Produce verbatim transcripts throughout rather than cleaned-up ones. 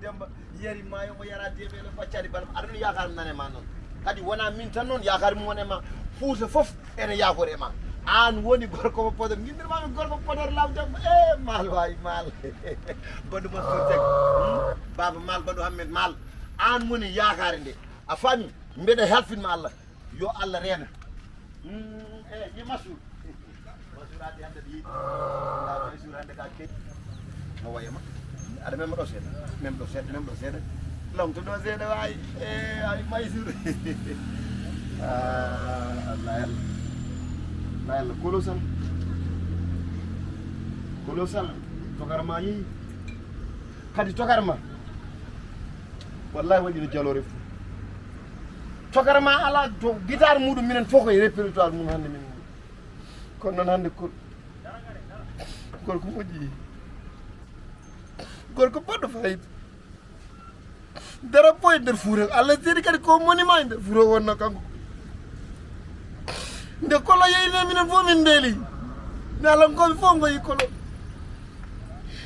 Demba, yeri ma yo mo yara deɓele faccadi bala. Aɗa ɗum yakar nane ma noon. Kadi wona min tan noon yakar mum wone ma. Fuuta fof ene yakore ma. An woni gorko mo podor. Gindir ma mi gorko podor law Demba. E mal waay mal. Baɗu ma so jeg. Baba mal baɗu hammen mal. An woni yakare nde. A fami? Mbeɗa halfin ma Allah. Yo Allah reena. Mm, eh, ye Masur. Masur addi hannde ɗi yiɗi. Nda Masur hannde ka ke. No waye ma. Aɗa mem ɗo seeɗa. Mem ɗo seeɗa, mem ɗo seeɗa. Lawto ɗo seeɗa waay. Eh, ay Masur. Ah, Allah yalla. Allah yalla. Colossal. Colossal. Tokar ma yi. Kadi tokar ma. Wallahi waɗi no jaloore fu. Tokar ma ala to guitare muɗum minen fof koye répertoire mum hannde min. Kono noon hannde kol. Gorko moƴƴi. Gorko baɗɗo fayida. Dara boy nder fuuro. Allah seedi kadi ko monument e nder fuuro wonno kanko. Nde kolo yeeyno minen fof min mbeeli. Mi alan komi fof ngoyi kolo.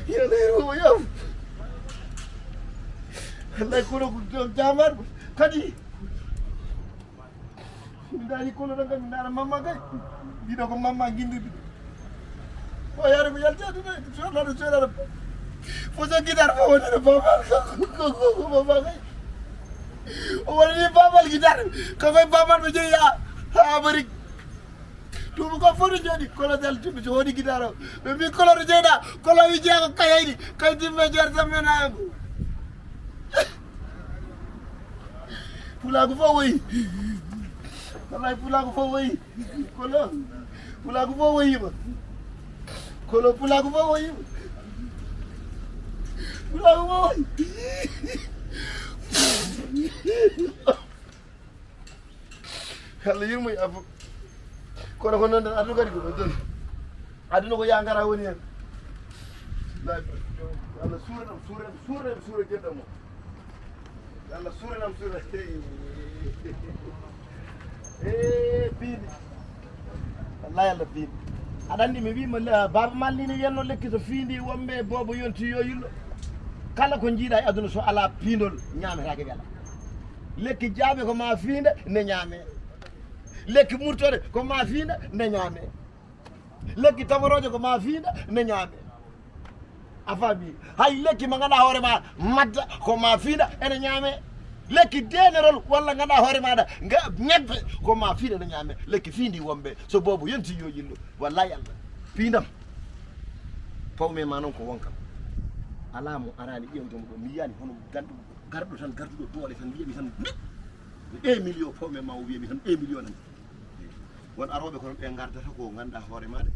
Yalla yero mo yam. Allah kolo ko jamaat kadi. Mi daari kolo ɗon kam mi daara mamma kay. Mbiɗo ko mamma gindirɗi. O yaare ko yalti aduna e sohlano sohlano. Foso guitare fof wonino bamal ko mamma kay. O wonini bamal guitare. Ko koye bamal ɓe jeeyi ha ha Amérique. Tuuba ko fof no jooɗi kolo dal tuuba so woni guitare o. Ɓe mbi kolo to jeeɗa kolo wi jeeya ko kayayɗi kay timme jeer sammena e ngu. Pulaagu fof woyi. Wallahi pulaagu fof woyi. Kolo. Pulaagu fof woyiima. Kolo pulaagu fof woyiima. Pulaagu fof woyi. Allah yurmo e afo. Kono ko noon tan aduna kadi ko ɗon. Aduna ko yaa ngara woni heen. Allah suura ɗam suura ɗam suura ɗam suura gueɗɗam o. Allah suura nam suura. E piindi. Wallahi Allah piindi. Aɗa anndi mi wiima baba mal ni ne wiyatno lekki so fiindi wonɓe boobo yonti yo yillo. Kala ko jiiɗa e aduna so ala piindol ñaametaake wela. Lekki jaaɓe ko ma fiinde ne ñaame. Lekki murtore ko ma fiinde ne ñaame. Lekki tamarooje ko ma fiinda ne ñaame. A faami? Hay lekki mo ngannduɗaa hoore ma madda ko ma fiinda ene ñaame. Lekki deenerol walla ngannduɗaa hoore maɗa nga ñebbe ko ma fiinda ne ñaame. Lekki fiindi wonɓe so boobo yonti yo yillu. Wallahi Allah. Piindam. Pawme ma noon ko wonkam. Alaa mo araani ƴeewde mo ɗo mi yiyaani hono gandu garɗo tan garduɗo doole tan wiyami tan ɗe million pawme ma o wiyami tan ɗe million tan. Won arooɓe kono ɓe ngardata ko ngannduɗaa hoore maaɗa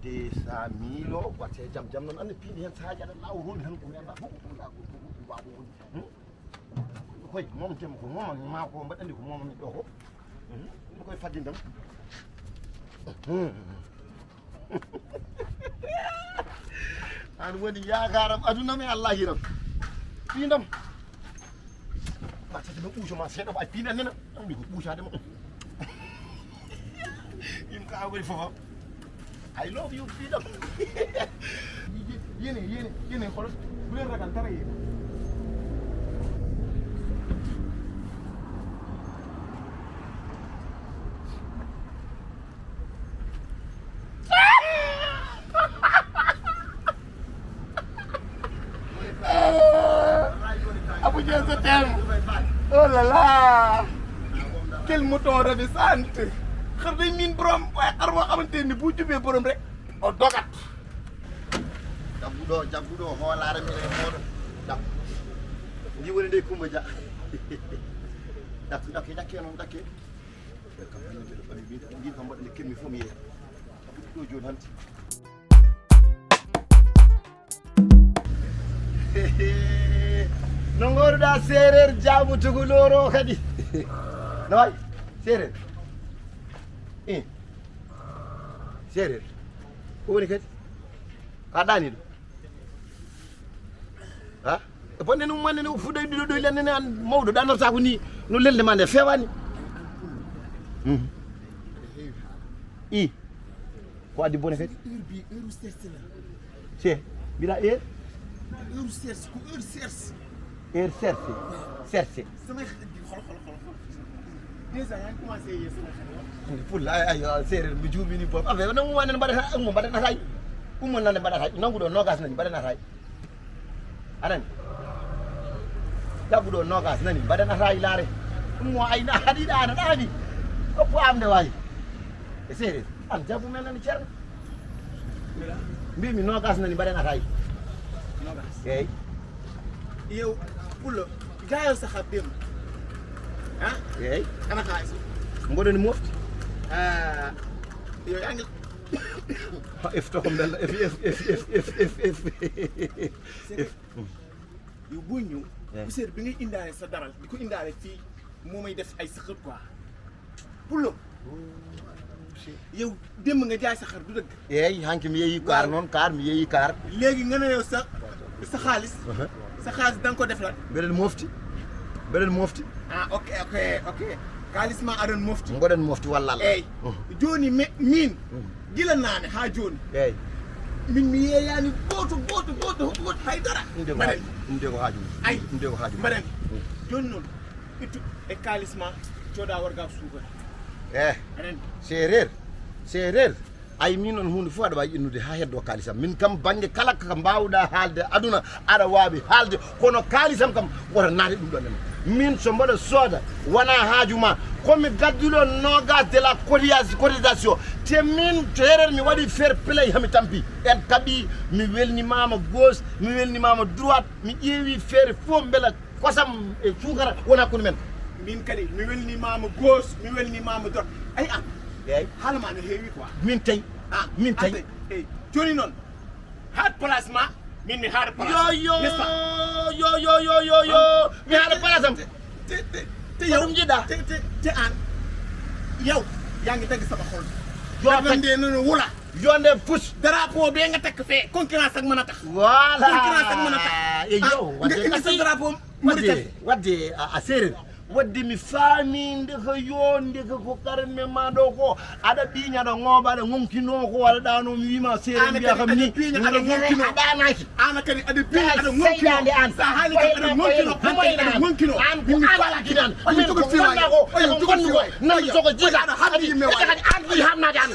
deux cent mille o watte jam jam noon anne piindi heen sahaaji aɗa laawo roni tan ko meeɗa fof ko ɗum laago ko ɗum waago woni. Koy moom tem ko moom ma ko mbaɗandi ko moom mi ɗo ko. Ɗum koye faddindam. An woni yaakaaram aduna mi Allah hiram. Piindam. Ɓattata ɓe ɓuuco ma seeɗa ko a piinan nena. Ɗum ko ɓuucaade ma. Ɗum ka woni fof. I love you piindam. Yene yene yene hol. Bulen ragal dara yene. Abou Dieng, je t'aime. Oh là là. Quel mouton ravissante. Xam nañ min borom waaye xar moo xamante ni bu jubee borom rek o dogat. Jagguɗo jagguɗo hoolaare men e mooɗo. Jaggu ndi woni nde Kumba Dia. Jaggu jakke jakke noon jakke. Ɓe kam hannde mbiɗo ɓami mbiɗo mbiɗo kam mbaɗa nde kemmi fof mi yeeya. Ɗo jooni hannde. No ngooruɗaa seereer jaabu tukulóor o kadi? No wayi seereer? Eh. Seereer ko woni kadi? Ka ɗaani ɗo? Ha? E bonde ɗum manne no fuɗɗoy ɗiɗo ɗoy lenne ne an mawɗo ɗanorta ko ni no lelde ma nde fewani. Mhm. I ko addi bone kadi? Heure bi heure cherche la. Ce mbiɗa heure? Heure cherche ko heure cherche. Heure cherché, cherché. Samay xarit bi xool xool xool xool. Dèjà yaa ngi commencé yee samay xarit. Fulla ay ay séeréer bi juumini bopp affaire nangu ma nen mbaɗata umma mbaɗata tay umma nane mbaɗata nangu ɗo nogas nani mbaɗata tay anan jaɓu ɗo nogas nani mbaɗata tay laare ummo ayna haɗiɗa ana ɗaani oppo amde wayi e séeréer an jaɓu men nani ceerno mbimi nogas nani mbaɗata tay Nogas. Eyyi. Yow Pullo, jaayal sa xar démb. Ah, Eyyi. Ana xaalis? Mboɗon mofti. Ah, yow yaa ngi. Ha efto ko mbella efi efi efi efi efi efi. Yow boo ñëw. Eh. Poussière bi ngay indaale sa daral di ko indaale fii moo may def ay sëqët quoi. Pullo. Yow démb nga jaay sa xar du dëgg. Eyyi hanki mi yeeyi kaar noon kaar mi yeeyi kaar. Léegi nga ne yow sa sa xaalis. Sa xaalis da nga ko def lan? Mbeɗen mofti. Mbeɗen mofti. Ah, ok, ok, ok. Xaalis ma aɗon mofti. Mboɗen mofti wallal. Eyyi. Jooni me min gila naane haa jooni. Eyyi. Min mi yeeyaani gooto gooto gooto gooto hay dara. Ɗum de ko Mbaɗen. Ɗum de ko haaju mum. Ay. Ɗum de ko haaju mum. Mbaɗen. Jooni noon ittu e kaalis ma cooda warga suukar. Eh. Aɗen. Séeréer. Séeréer. Ay min noon huunde fof aɗa waawi innude haa heddo kaalisam min kam bannge kala ko mbaawɗa haalde aduna aɗa waawi haalde kono kaalisam kam wota naate ɗum ɗon en min so mboɗo sooda wona haaju ma komi gadduɗo nogas de la cotisation te min to herer mi waɗi fair play hami tampi en kaɓi mi welnimama gauche mi welnimama droite mi ƴeewi feere fof mbela kosam e suukara wona hakkunde men. Min kadi mi welnimaama gauche mi welnimaama droite. Ay an. Eyyi. Haala ma no heewi quoi. Min tawi. Ah, Min tawi. Ey, jooni noon haad place ma min mi haada place. Yo yo N'est-ce pas? yo yo yo yo yo mi haada place am. Te te te Ko yow ɗum jiɗɗa? Te te te an. Yow yaa ngi dagg sama xol. Yo Dagg tag- nde nono wula. Yonde fus. Drapeau be nga takk fee concurrence ak mën a tax. Voilà. Concurrence ak mën a tax. E yo Nga indi sa drapeau. Wadde wadde a séeréer wadde mi faami ndeka yo ndeka ko karme ma ɗo ko aɗa ɓiña aɗa ŋooɓa aɗa ŋonkino ko waɗaɗano mi wima séeréer mbiya kam ni aɗa ŋonkino aɗanaki Ana kadi aɗa pi aɗa ŋonkino. Seydande an Sa haali kadi aɗa ŋonkino. An kadi aɗa ŋonkino. An ko an kinan min ko wonna ko eko gonmi ko nan soko jiga kadi an ɓi hamnade an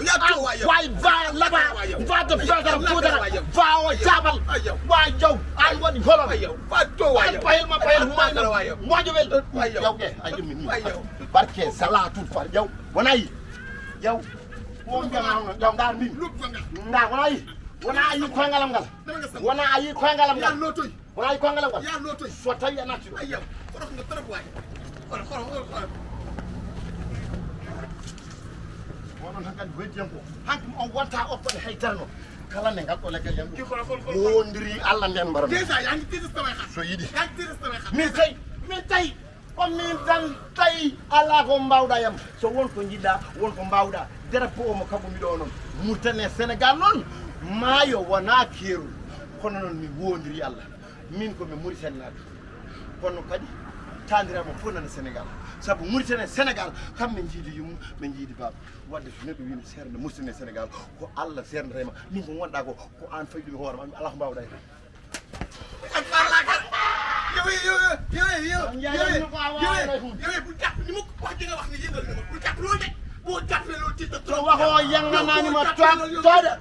wawi va laba va to fedara fudara va o jabal wa jaw an waɗi holon an payel ma payel humayno moƴo wel yawke a jummi barke salatul far jaw wonayi jaw jaw ndar min nda wonayi wona a yi koyngalam ngal wona a yi koyngalam ngal wona a yi koyngalam ngal so tawi a natti ɗo Ayyo, kono ko trop waay. Kono kono kono. Onon hankadi ko heddiyanko hanki on wonta okkone hay darno kala nde ngal ɗo leggal yam wondiri Allah nden mbaram Déjà yaa ngi tiitas samay xar. So yiɗi Yaa ngi tiitas samay xar. Min tawi min tawi ko min tan tawi ala ko mbawɗa yam so won ko jiɗɗa won ko mbawɗa drapeau omo kaɓɓumi ɗo noon Mauritanie Sénégal noon maayo wona keerol kono noon mi wondiri Allah min komi Mauritanie naɗo kono kadi tandirama fof nana Sénégal saabu Mauritanie Sénégal kam min jiidi yumma min jiidi baba wadde so neɗɗo wino serde Mauritanie Sénégal ko Allah serdetema min ko gonɗa ko ko an fayi ɗum hoorema ala ko mbawɗa hen Ak parlaka. Yow yow yow yow yow yow yow yow bu jàpp ni mukk wax ji nga wax ni yëngal na ma bu jàpp loolu de boo jàppee loolu ci trop waxo yanganani ma toog tooɗa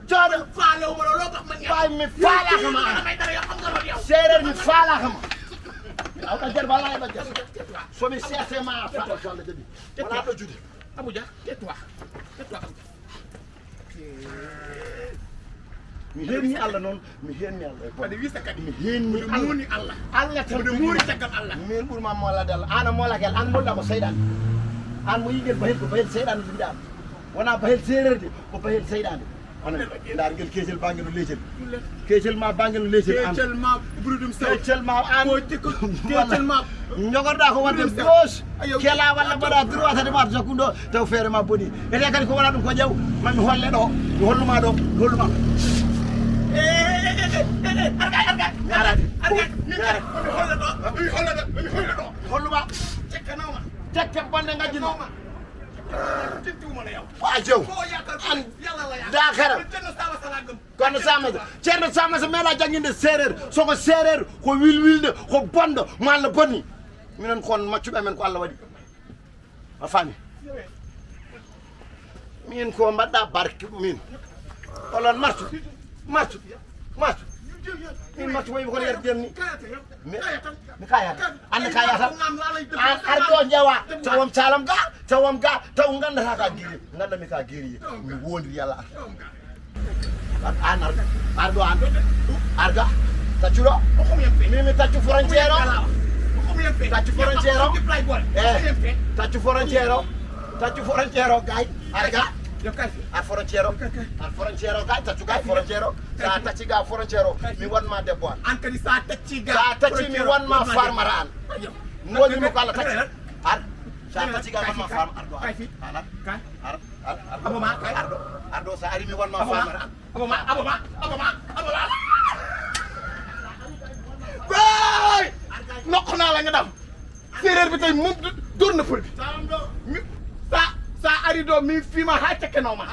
tooɗa faale wu ma loolu wax ma ñaaw ɓay mi faalakama may dara yow xam nga loolu yow séeréer mi faalakama awɗa jar bala eɓa jar somi sesema faɗa so allah jaɓi wala ɗo juude Abuja tais-toi tais-toi Abuja mi henni allah noon mi henni allah e aɗa wisa kadi mi henni moni allah allah tan moni mori caggal allah min ɓurma molade allah an a molake allah an molɗa ko seyɗan an mo yigel bahel ko bahel seyɗan ɗumɗa wona bahel séeréer de ko bahel seyɗan de hono ndar ngel keecel bangel no leecel keecel ma bangel no leecel an keecel ma ɓuri ɗum sew keecel ma an ko jikko keecel ma jogorɗa ko wadde gauche kela walla mbaɗa droit tati ma to sakkude ɗo taw feere ma boni ete kadi ko wona ɗum ko ƴew mami holle ɗo mi holluma ɗo mi holluma argay argay argay argay min kadi mi holle ɗo mi holle ɗo mi holle ɗo holluma tekkanoma tekke bonde gajjinoma tettuma Wa jow. An dakara. Kono Samasa, Ceerno Samasa meeɗa jannginde seereer. Soko seereer ko wilwilde, ko bonɗo, malla boni. Minen kon maccuɓe men ko Allah waɗi. A faami? Min ko mbaɗɗa barke min. Olon martu. Martu. Martu. Min martu wayi ko yar dem ni. Mi mi kaya. An kaya tan. An ardo jawa. Tawam salam ga, tawam ga, taw nganda ka giri. Nganda mi ka giri. Mi wondiri yalla. An arga. Arga. Taccuɗo. Mimi taccu frontière o. Taccu frontière o. Eh, taccu frontière o. Taccu frontière o gay. Arga. Ar frontière o. Ar frontière o gay, taccu gay frontière o. Sa tacci ga frontière o. Mi wanma debbo an. An kadi sa tacci ga. Sa tacci mi wanma farmara an. Woni mo kala tacci. Ar. Sa tacci ga wanma farm ardo. Ar. Ar. Ar. Ar. Aboma kay ardo. Ardo sa ari mi wanma farmara an. Aboma, aboma, aboma, aboma. Bay! Nokko na la nga dam. Seereer bi tey moom du- dur na pël bi. Mi- sa sa ari do mi fima ha cekkenoma.